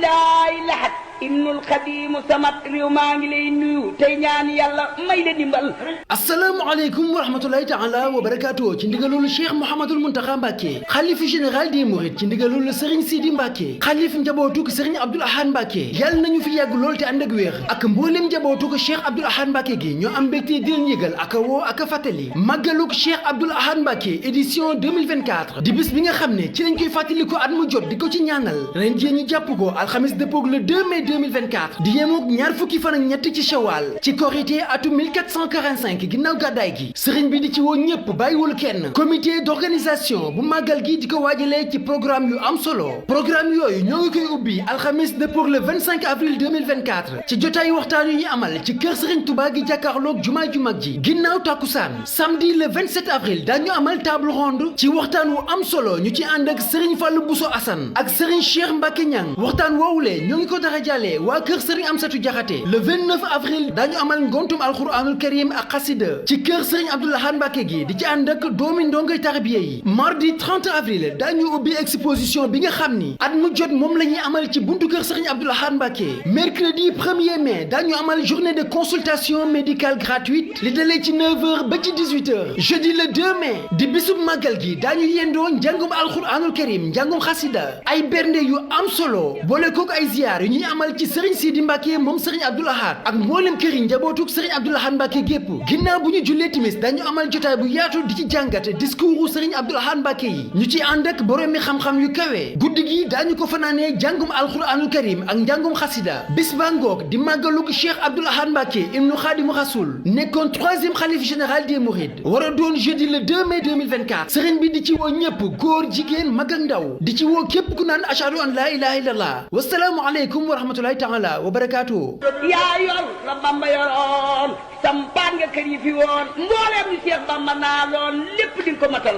Abdoulaye Lahat Ibnul Xadim samat réew maa ngi lay nuyu tey ñaan yàlla may la dimbal. asalaamaaleykum wa rahmatulahi taala wa barakaatu ci ndigalul Cheikh Mouhamadul Mountakha Mbacké xalif général des Mourides ci ndigalul Serigne Sidi Mbacké xalif njabootuk Serigne Abdoul Ahad Mbacké yàlla nañu fi yàgg lool te ànd ak wér ak mboolem njabootuk Cheikh Abdoul Ahad Mbacké gi ñoo am mbégte di leen yëgal ak woo ak fàttali màggaluk Cheikh Abdoul Ahad Mbacké édition 2024 di bis bi nga xam ne ci lañ koy fàttali ko at mu jot di ko ci ñaanal ren jii ñu jàpp ko alxamis dëppoog le 2 mai 2024 di yemook ñaar fukki fan ak ñett ci shawal ci korité atum 1445 ginnaaw gàddaay gi sëriñ bi di ci woo ñëpp bàyyiwul kenn comité d'organisation bu màggal gi di ko waajalee ci programme yu am solo programme yooyu ñoo ngi koy ubbi alxamis dëppoog le 25 avril 2024 ci jotaayu waxtaan yu ñu amal ci kër sëriñ Touba gi jàkkaarloog jumaa ju mag ji ginnaaw takkusaan samedi le 27 avril dañu amal table ronde ci waxtaan wu am solo ñu ci ànd ak sëriñ Fallou Bousso Assane ak sëriñ Cheikh Mbacké Niang waxtaan woowulee ñoo ngi ko dara jàllee waa kër sëriñ Amsatou Diakhaté le 29 avril dañu amal ngontum alxuraanul karim ak xasida ci kër sëriñ Abdoul Ahad Mbacké gi di ci ànd ak doomi ndongoy tarbiya yi mardi 30 avril dañu ubbi exposition bi nga xam ni at mu jot moom la ñuy amal ci buntu kër sëriñ Abdoul Ahad Mbacké mercredi 1er mai dañu amal journée de consultation médicale gratuite li dalee ci 9h ba ci 18h jeudi le 2 mai di bisub màggal gi dañu yendoo njàngum alxuraanul karim njàngum xasida ay bernde yu am solo boole kook ay ziyaar yu ñuy amal ci sëriñ Sidi Mbacké moom sëriñ Abdoul Ahad ak mboolem kër yi njabootuk sëriñ Abdoul Ahad Mbacké gépp ginnaaw bu ñu jullee timis dañu amal jotaay bu yaatu di ci jàngat discours sëriñ Abdoul Ahad Mbacké yi ñu ci ànd ak boroomi xam-xam yu kawe guddi gi dañu ko fanaanee jàngum alxuraanul karim ak njàngum xasida bis ba ngoog di màggaluk Cheikh Abdoul Ahad Mbacké ibnu Xaadimu Rasuul nekkoon 3e xalif général des Mourides war a doon jeudi le 2 mai 2024 sëriñ bi di ci woo ñëpp góor jigéen mag ak ndaw di ci woo képp ku naan ashhadu an laa ilaha illallah wasalaamu aleykum wa rahmatullahi taala wa barakaatuhu yaa yor la Bamba yoroon sampaan nga kër yi fi woon mbooleem ñu Cheikh Bamba naa loon lépp di ko matal